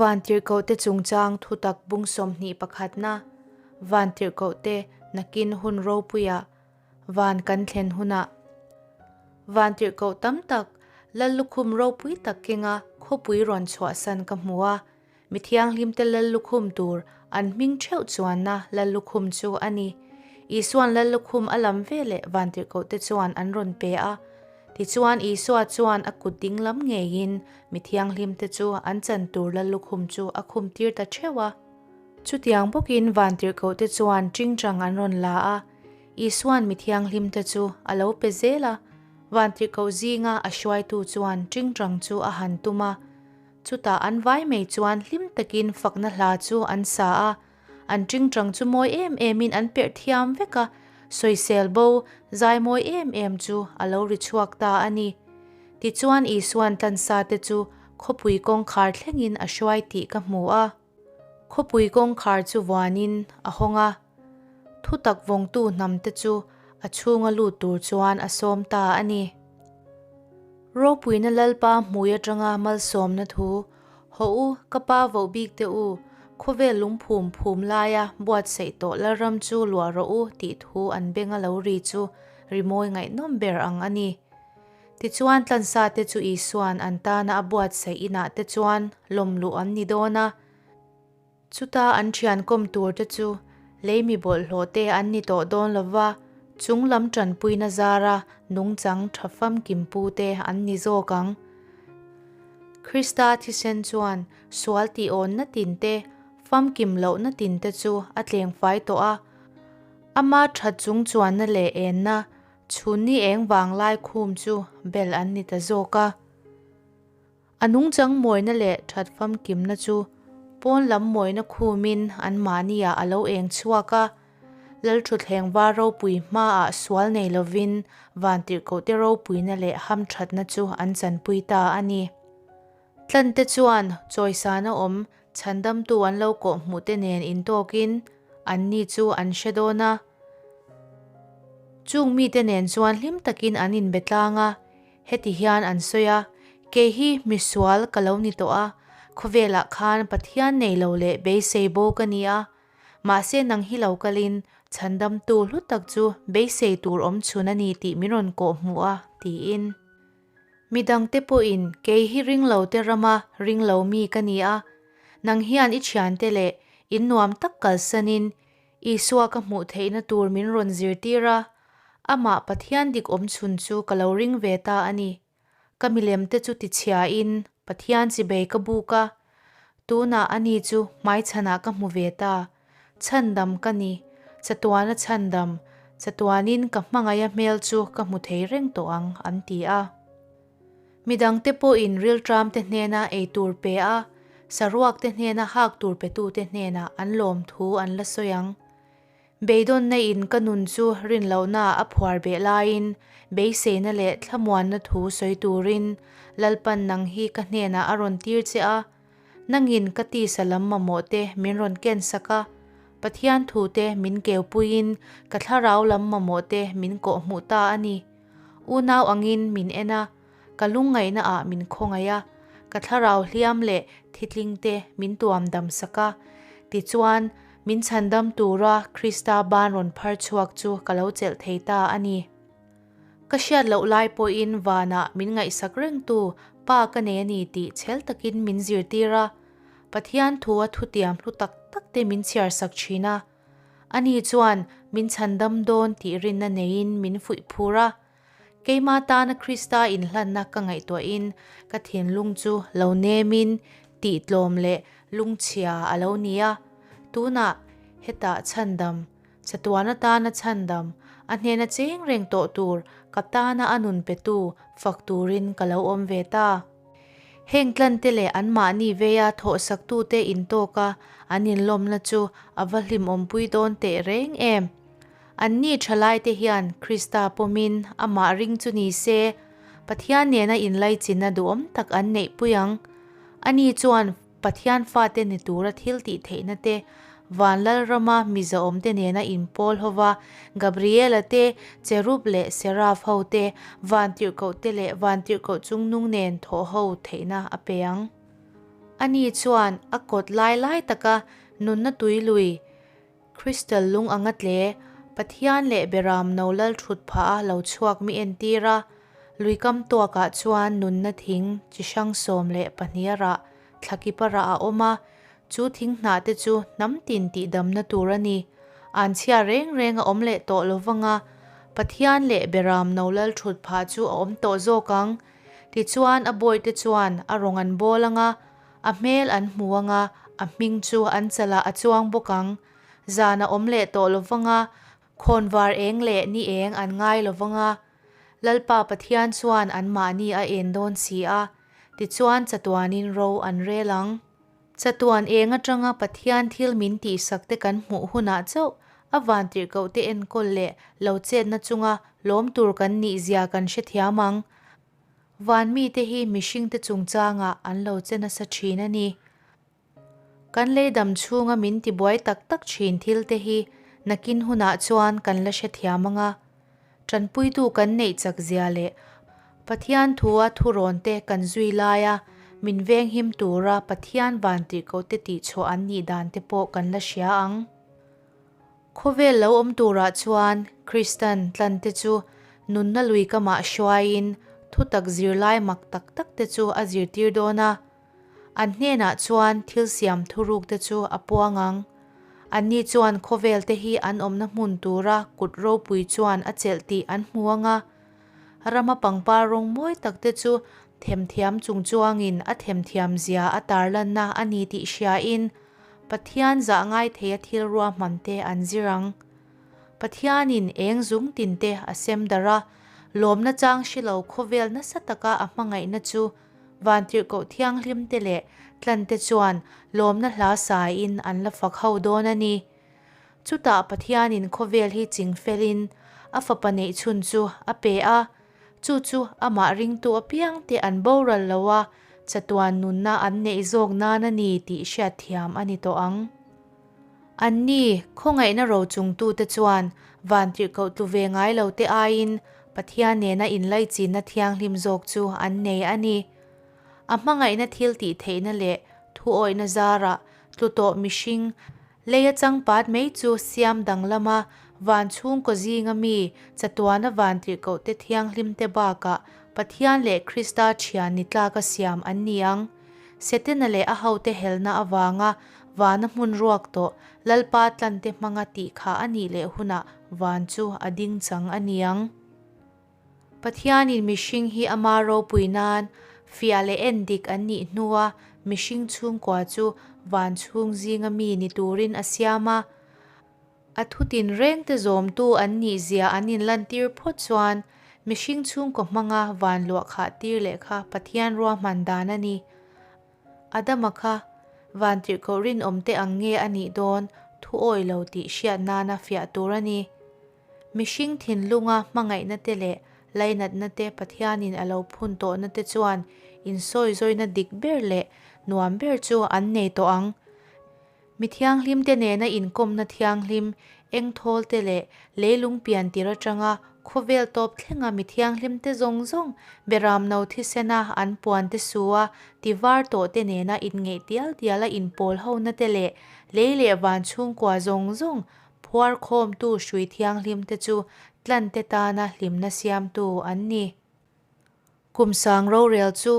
Vantirhkohte chungchang thutak bung 21 na, Vantirhkohte nakin hun ropuiah van kan thlen hunah Vantirhkoh tam tak Lallukhum ropui tak kenga khawpui rawn chhuahsan ka hmu a, Mi thianghlimte Lallukhum tur an hming theuh chuanna Lallukhum chu a ni. Isua'n Lallukhum a lam veleh Vantirhkohte chuan an rawn pe a. Tichuan Isua chuan a kut dinglam ngeiin mi thianghlimte chu an chan tur Lallukhum chu a khumtir ta theuh a. Chutiang bawkin Vantirhkohte chuan tingtang an rawn la a, Isua'n mi thianghlimte chu a lo pe zel a. Vantirhkoh zinga a hruaitu chuan tingtang chu a han tum a. Chutah an vai mai chuan hlim takin fakna hla chu an sa a, an tingtang chu mawi em emin an perh thiam vek a, sawisel bo zai mawi em em chu a lo ri chhuak ta a ni. Tichuan Isua'n tlansate chu khawpui kawngkhar thlengin a hruai tih ka hmu a. Khawpui kawngkhar chu vuanin a hawng a, thutak vawngtu hnamte chu a chhunga lut tur chuan a sawm ta a ni. Ropuina Lalpa hmui atanga malsawmna thu, Hawh u, ka pa voh bik teh u, khawvel lungphum phum laia buatsaih tawh Lalram chu luah rawh u tih thu an benga lo ri chu rimawi ngaihnawm ber ang a ni. Tichuan tlansate chu Isua'n an tana a buatsaih inah te chuan lawmluh an ni dawn a. Chuta an thian kawm tur te chu leimi bawlhhlawh te an ni tawh dawn lo va, chung lam tanpuina zara nungchang tha famkim pu te an ni zawk ang. Krista thisen chuan sual tih-awnna tin te, famkim lohna tin te chu a tlengfai tawh a. Ama that chung chuanna leh enna Chhunni eng vanglai khum chu bel an ni ta zawk a. A nungchang mawina leh that famkimna chu pawn lam mawina khumin anmahniah a lo eng chhuak a. Lalthuthleng var ropui hmaah sual nei lovin vantirhkohte ropuina leh hamthatna chu an chanpui ta a ni. Tlante chuan chawisana awm chhandamtu an lo kawh hmuhte nen intawkin anni chu an hre dawn a. Chung mite nen chuan hlim takin an inbe tlang a, heti hian an sawi a, Kei hi misual ka lo ni tawh a, khawvelah khan Pathian nei lo leh beisei bo ka ni a, mahse nang hi lo kalin chhandamtu hlu tak chu beisei tur awm chhun a ni tih min rawn kawh hmuh a, tiin. Midangte pawhin kei hi ringlote rama ringlo mi ka ni a, nang hian i thiante leh in nuam tak kalsanin Isua ka hmuh theihna tur min rawn zirtir a, amah Pathian dik awm chhun chu ka lo ring ve ta a ni. Ka milemte chu tichhiain Pathian chibei ka buk a, tunah ani chu hmaichhanah ka hmu ve ta. Chhandam ka ni, chatuana chhandam, chatuanin ka hmangaih a hmel chu ka hmu thei reng tawh ang, an ti a. Midangte pawhin rilṭamte hnena ei tur pe a, saruakte hnena hak tur petute hnenah an lawm thu an la sawi ang. Beidawnna in ka nun chu rinlohnaah a phuar beh laiin beiseina leh thlamuanna thu sawi turin Lalpan nang hi ka hnenah a rawn tir che a, nangin ka tisa lam mamawh te min rawn ken sak a, Pathian thu te min keupuiin ka thlarau lam mamawh te min kawhhmuh ta a ni. Unau angin min en a, ka lungngaihna ah min khawngaih a, ka thlarau hliam leh thitling te min tuam dam sak a. Tichuan, min chhandam tura Krista ban rawn phar chhuak chu ka lo chelh thei ta a ni. Ka hriat loh lai pawhin vanah min ngaihsak rengtu Pa ka nei a ni tih chhel takin min zirtir a, Pathian thua thutiam hlu tak tak te min chhiar sak thin a. Ani chuan min chhandam dawn tih rinna neiin min fuih phur a. Keima tana Krista inhlanna ka ngaihtuahin ka thinlung chu lo nemin tihtlawm leh lungchhia a lo ni a. Tunah hetah chhandam, chatuan atana chhandam, a hnena cheng reng tawh tur ka tana a nun petu fak turin ka lo awm ve ta. Heng tlante leh anmahni veia thawhsaktute intawka an inlawmna chu a va hlimawmpui dawn teh reng em! Anni thalaite hian Krista pawmin amah ring chu ni se, Pathian nena inlaichinna duhawm tak an neihpui ang. Ani chuan Pathian fate ni tura thil tih theihna te, van Lalrama mizaawmte nena inpawl hova Gabriela te, Cherub leh Seraph ho te, vantirhkoh te leh vantirhkoh chungnung nen thawh ho theihna a pe ang. Ani chuan a kawt lai lai taka nunna tui lui, Crystal lung anga tle, Pathian leh Beram no lal thut phah a lo chhuak mi entir a, lui kam tuakah chuan nunna thing chi hrang 12 a rah, thlakipa rah a awm a, chu thing hnah te chu hnam tin tihdamna tur a ni. An chhia reng reng a awm leh tawh lo vang a, Pathian leh Beram no lal thut phah chu a awm tawh zawk ang. Tichuan a bawihte chuan a rawng an bawl ang a, A hmel an hmu ang a, a hming chu an chalah a chuang bawk ang. Zan a awm leh tawh lo vang a, khawnvar eng leh ni eng an ngai lo vang a. Lalpa Pathian chuan anmahni a en dawn si a, tichuan chatuanin ro an rel ang. Chatuan eng atanga Pathian thil min tihsakte kan hmuh hunah chauh a vantirhkohte enkawl leh lo chetna chunga lawm tur kan nihzia kan hrethiam ang. Van mite hi mihringte chungchangah an lo che nasa thin a ni. Kan lei dam chhunga min tibuai tak tak thin thil te hi nakin hunah chuan kan la hrethiam ang a. Tanpuitu kan neih chak zia leh Pathian thua thurawnte kan zui laia min venghim tura Pathian vantirhkohte tihchhuah an nih dan te pawh kan la hria ang. Khawvel lo awm turah chuan Kristan tlante chu nunna lui kamah hruaiin thutak zirlai mak tak tak te chu a zirtir dawn a. An hnenah chuan thil siam thuruk te chu a puang ang. Anni chuan khawvel te hi an awmna hmun tura kut ropui chuan a chelh tih an hmu ang a. Rama pangpar rawng mawi tak te chu themthiam chungchuangin a themthiam zia a tarlanna a ni tih hriain Pathian zah ngai thei a thil ruahman te an zir ang. Pathianin eng zung tin te a sem darh a, lawmna chang hre lo khawvel nasa taka a hmangaihna chu Vantirhkoh Thianghlim te leh tlan te chuan lawmna hla saiin an la fak ho dawn a ni. Chutah Pathianin khawvel hi ching felin a fapa neihchhun chu a pe a, Chu chu amah ringtu apiangte an boral lo a, chatuan nunna an neih zawk nan a ni tih hriatthiam a ni tawh ang. Anni, khawngaihna rochungtute chuan vantirhkoh tlu ve ngai lote aiin Pathian nena inlaichinna thianghlim zawk chu an nei a ni. A hmangaihna thil tih theihna leh thuawihna zarah tlu tawh mihring Leia changpat mai chu siam danglama van chhungkaw zinga mi chatuana vantirhkohte thianghlimte bakah Pathian leh Krista thian ni tlaka siam an ni ang. Setana leh a hote helna avanga vana hmun ruak tawh Lalpa tlante hmanga tih kha a nih leh hunah van chu a ding chang a ni ang. Pathianin mihring hi ama ropui nan fiah leh en dik an nih hnua mihring chhungkua chu van chhung zinga mi ni turin a siam a. A thu tinrengte zawmtu an nih zia an inlantir phawt chuan mihring chhungkaw hmanga van luah khah tir leh kha Pathian ruahman dan a ni. Adama kha vantirhkoh rinawmte ang nge a nih dawn thu awih lo tih hriat nana fiah tur a ni. Mihring thinlunga hmangaihna te leh lainatna te Pathianin a lo phun tawhna te chuan insawizawina dik ber leh nuam ber chu an nei tawh ang. Mi thianghlimte nena inkawmna thianghlim, engthawl te leh leilung pian tir atanga khawvel tawp thlenga mi thianghlimte zawng zawng beramno thisena an puan te sua tivar tawh te nena inngeih dial diala inpawl hona te leh lei leh van chhungkua zawng zawng Phuar khawmtu hrui thianghlimte chu tlante tana hlimna siamtu an ni. Kum sang rorel chu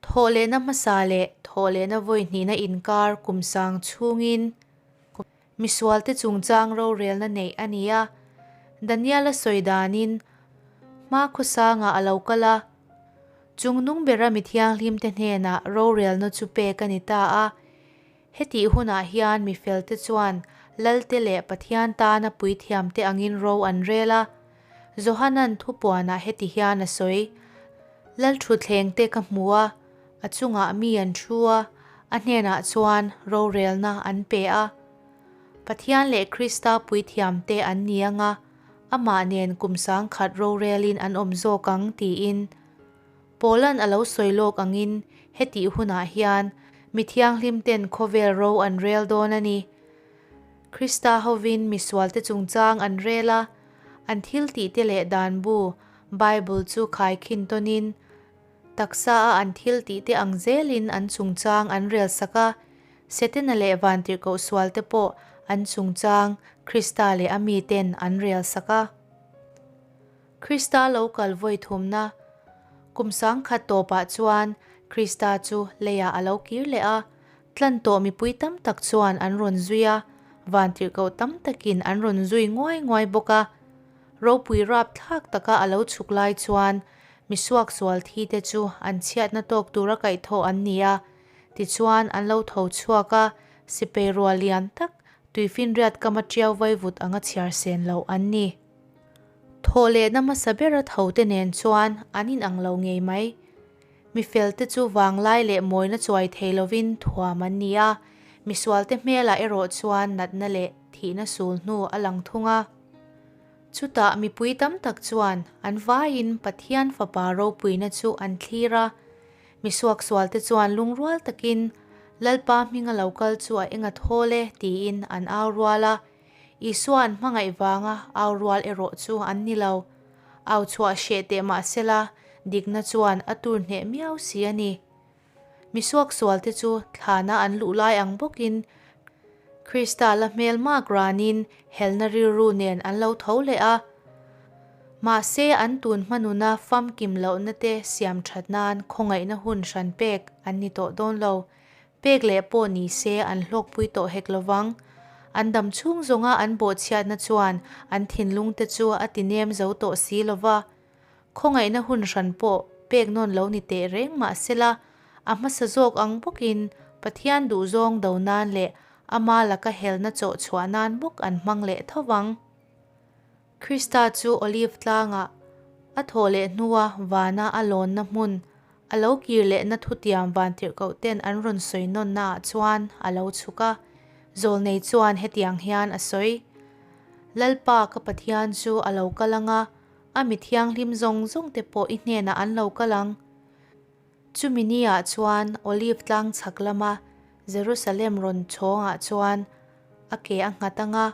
thawhlehna hmasa leh thawhlehna vawi hnihna inkar kum sang chhungin misualte chungchang rorelna neih a ni a. Daniel-a sawi danin hma khawsangah a lo kal a, chungnung bera mi thianghlimte hnenah rorelna chu pek a ni ta a. Hetih hunah hian mi felte chuan Lalte leh Pathian tana puithiamte angin ro an rel a. Johanan thupuanah heti hian a sawi, Lal thutthlengte ka hmu a, a chungah mi an thu a, a hnenah chuan rorelna an pe a. Pathian leh Krista puithiamte an ni ang a, amah nen kum sangkhat rorelin an awm zawk ang, tiin. Paula'n a lo sawi lawk angin hetih hunah hian mi thianghlimten khawvel ro an rel dawn a ni. Krista hovin mi sualte chungchang an rel a, an thiltihte leh dan bu, Bible, chu khaikhin tawnin, Taksa a an thil tihte ang zelin an chungchang an relsak a, Setana leh vantirhkoh sualte pawh an chungchang Krista leh a miten an relsak a. Krista lo kal vawi thumna kum sangkhat tawpah chuan Krista chu leiah a lo kir leh a, tlan tawh mipui tam tak chuan an rawn zui a, vantirhkoh tam takin an rawn zui nguai nguai bawk a. Ropui rapthlak taka a lo chhuk lai chuan misuak sual thi te chu an chhiatna tawk tura kaihthawh an ni a, tichuan an lo tho chhuak a, sipei rual lian tak tuifinriat kama tiau vaivut anga chhiar sen loh an ni. Thawh lehna hmasa bera tho te nen chuan an inang lo ngei mai. Mifel te chu vanglai leh mawina chuai thei lovin thuam an ni a, misual te hmelah erawh chuan natna leh thihna sul hnu a lang thung a. Chutah mipui tam tak chuan an vaiin Pathian Fapa ropuina chu an thlir a. Misuaksual te chuan lungrual takin, Lalpa hminga lo kal chu a enga thawl e, tiin an au rual a. Isua an hmangaih vanga au rual erawh chu an ni lo. Au chhuah hreh teh mah sela, dikna chuan a tur hneh miau si a ni. Misuaksual te chu thlana an luh lai ang bawkin Krista la hmel mak ranin helna rilru nen an lo tho leh a. Mahse an tun hmanuna famkim lohna te siam that nan khawngaihna hun hran pek an ni tawh dawn lo. Pek leh pawh ni se an hlawkpui tawh hek lovang. An dam chhung zawnga an bawhchhiatna chuan an thinlung te chu a ti nem zo tawh si lova. Khawngaihna hun hran pawh pek nawn lo ni teh reng mah sela, a hmasa zawk ang bawkin Pathian duhzawng do nan leh ama laka helna chawh chhuah nan bawk an hmang leh tho vang. Krista chu Olive tlangah a thawh leh hnua vana a lawnna hmun, a lo kir lehna thutiam vantirhkoh ten an rawn sawi nawnnaah chuan a lo chhuk a. Zawlnei chuan hetiang hian a sawi, Lalpa ka Pathian chu a lo kal ang a, A mi thianghlim zawng zawng te pawh i hnenah an lo kal ang. Chumi niah chuan Olive tlang chhak lama Jerusalem rawn chhawngah chuan a ke a nghat ang a,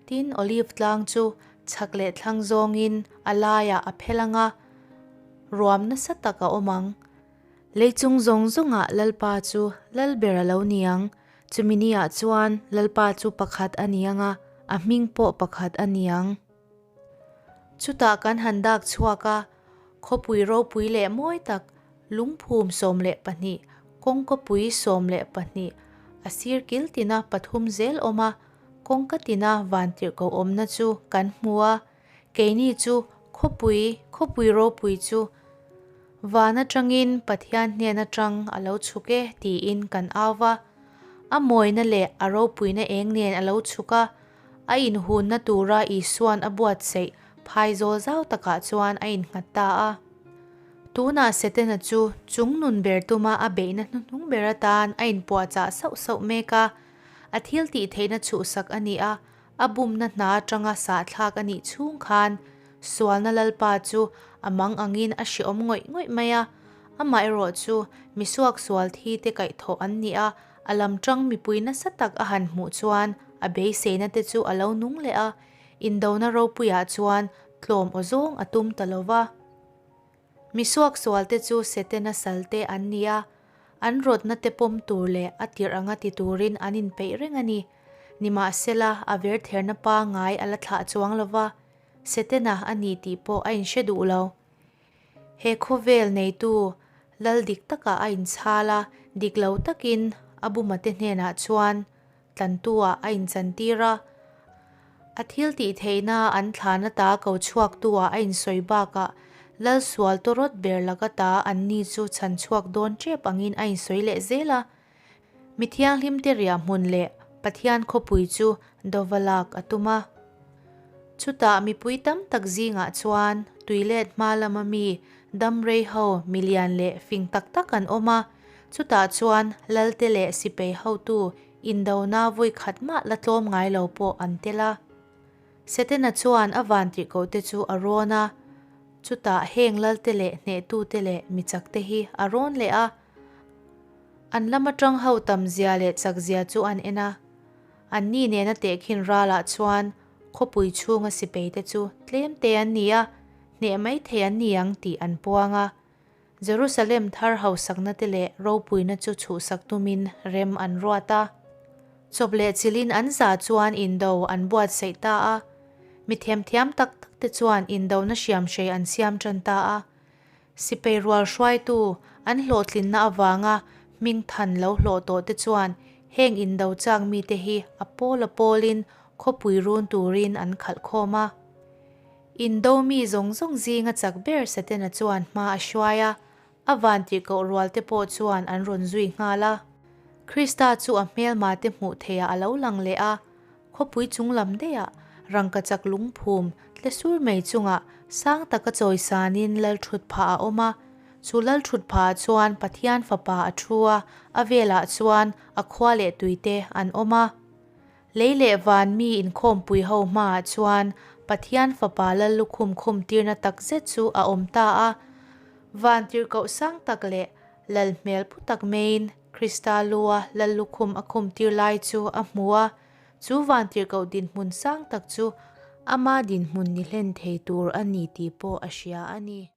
tin Olive tlang chu chhak leh thlang zawngin a laiah a phel ang a, ruam nasa tak a awm ang. Lei chung zawng zawngah Lalpa chu Lalber a lo ni ang. Chumi niah chuan Lalpa chu pakhat a ni ang a, a hming pawh pakhat a ni ang. Chutah kan han dak chhuak a, khawpui ropui leh mawi tak, lungphum 12, kawngkawpui 12, a sir kil tina pathum zel awm a, kawngka tina vantirhkoh awmna chu kan hmu a, keini chu khawpui, khawpui ropui chu van atangin Pathian hnen atang a lo chhuk e tiin kan au va, a mawina leh a ropuina eng nen a lo chhuk a, A inhunna tura Isua'n a buatsaih phaizawl zau takah chuan a innghat ta a. Tunah Setana chu chung nun ber tuma a beihna hnuhnung ber atan a inpuahchah sauh sauh mek a. A thil tih theihna chhuhsak a ni a, a bumna hna atanga sahthlak a nih chhung khan sualna Lalpa chu a mang angin a hreawm ngawih ngawih mai a. Amaherawh chu misuak sual thi te kaihthawh an ni a, A lam tang mipui nasa tak a han hmuh chuan a beiseina te chu a lo nung leh a, indona ropuiah chuan tlawm aw zawng a tum ta lo va. Mi suaksual te chu Setena sal te an ni a, an rawtna te pawm tur leh a tirh anga ti turin an inpeih reng a ni. Nimahsela, a vertherna pangngai a la thlah chuang lo va, Setena a ni tih pawh a inhre duh lo. He khawvel neitu lal dik takah a inchhal a, dik lo takin a bumate hnenah chuan tlantu-ah a inchantir a. A thil tih theihna an thlan ata ko chhuaktu-ah a insawi bakah lal sual tawrawt ber laka ta anni chu chhan chhuak dawn tep angin a insawi leh zel a. Mi thianghlimte riah hmun leh Pathian khawpui chu dova lak a tum a. Chutah mipui tam tak zingah chuan tuilet hma lama mi dam rei ho milian leh fing tak tak an awm a, chutah chuan lalte leh sipei hotu indona vawi khat mah la tlawm ngai lo pawh an tel a. Setana chuan a vantirhkohte chu a rawn a, chutah heng lalte leh hnehtute leh michakte hi a rawn leh a. An lam atang ho tam zia leh chak zia chu an en a, an ni nena tehkhin ralah chuan khawpui chhunga sipeite chu tlem te an ni a, hneh mai thei an ni ang tih an puang a. Jerusalem thar hausakna te leh ropuina chu chhuhsak tumin rem an ruat a. Chawp leh chilhin an za chuan indo an buatsaih ta a. Mi themthiam tak tak te chuan indona hriamhrei an siam tan ta a. Sipai rual hruaitu an hlawhtlinna avanga hming than lo hlawh tawh te chuan heng indo chak mite hi a pawl a pawlin khawpui run turin an khalh khawm a. Indo mi zawng zawng zinga chak ber Setana chuan hma a hruai a, a vantirhkoh rual te pawh chuan an rawn zui nghal a. Krista chu a hmelma te hmuh theihah a lo lang leh a, Khawpui chung lam daihah rangkachak lungphum tle sur mai chungah sang taka chawisanin lalthutphah a awm a. Chu lalthutphahah chuan Pathian Fapa a thu a, a velah chuan a khua leh tuite an awm a. Lei leh van mi inkhawmpui ho hmaah chuan Pathian Fapa lallukhum khum tirna tak zet chu a awm ta a. Van tirhkoh sang tak leh lal hmel pu tak maiin Krista lua lallukhum a khum tir lai chu a hmu a. Chu vantirhkoh dinhmun sang tak chu ama dinhmun ni hlen thei tur a ni tih pawh a hria a ni.